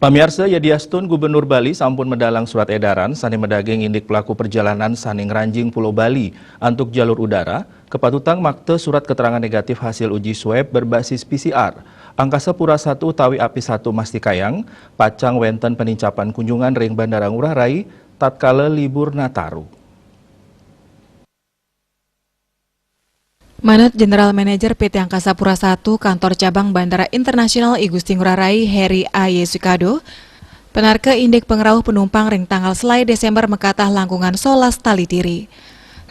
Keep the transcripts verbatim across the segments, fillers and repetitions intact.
Pamiarsa, yadiastun Gubernur Bali sampun medalang surat edaran sane medaging indik pelaku perjalanan sane ngranjing Pulo Bali antuk jalur udara, kepatutang makta surat keterangan negatif hasil uji swab berbasis P C R. Angkasa Pura satu utawi A P satu mastikayang pacang wenten penincapan kunjungan ring Bandara Ngurah Rai tatkala libur Nataru. Manut General Manager P T Angkasa Pura satu Kantor Cabang Bandara Internasional I Gusti Ngurah Rai, Heri A Y Sukado, penarka indik pangrauh penumpang ring tanggal selae Desember makatah langkungan solas tali tiri.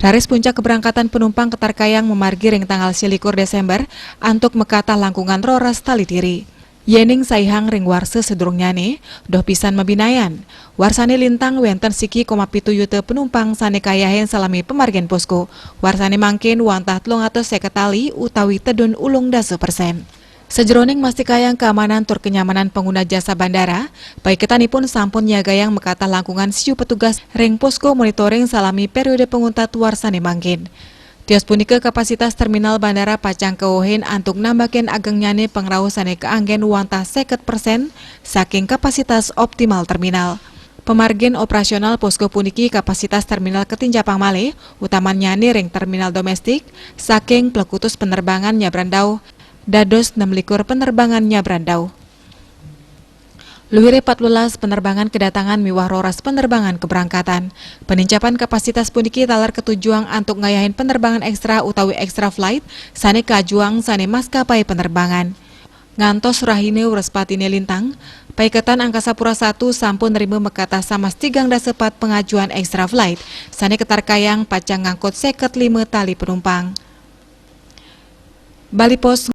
Raris puncak keberangkatan penumpang katarkayang mamargi ring tanggal selikur Desember antuk makatah langkungan roras tali tiri. Yening saihang ring warsa sadurungnyane, doh pisan mabinayan. Warsane lintang wenten siki koma pitu yuta penumpang sane kayahin salami pamargin posko. Warsane mangkin wantah telung atus seket tali utawi tedun ulung dasa persen. Sajeroning mastikayang keamanan tur kenyamanan panguna jasa bandara, paiketanipun sampun nyiagayang makatah langkungan siu petugas ring posko monitoring salami periode panguntat warsane mangkin. Tios punika, kapasitas terminal bandara pacang kawehin antuk nambakin agengnyane pangrauh sane kaanggen wantah seket persen saking kapasitas optimal terminal. Pamargin operasional posko puniki, kapasitas terminal katinjapang malih, utamannyane ring terminal domestik, saking plekutus penerbangan nyabran dauh dados nem likur penerbangan nyabran dauh. Luire patbelas penerbangan kedatangan miwah roras penerbangan keberangkatan. Penincapan kapasitas puniki taler katujuang antuk ngayahin penerbangan ekstra utawi extra flight sane kaajuang sane maskapai penerbangan. Ngantos rahina Wrespatine lintang, paiketan Angkasa Pura satu sampun nerima makatah samas tigang dasa pat pangajuan extra flight sane katarkayang pacang ngangkut seket lima tali penumpang. Bali Post.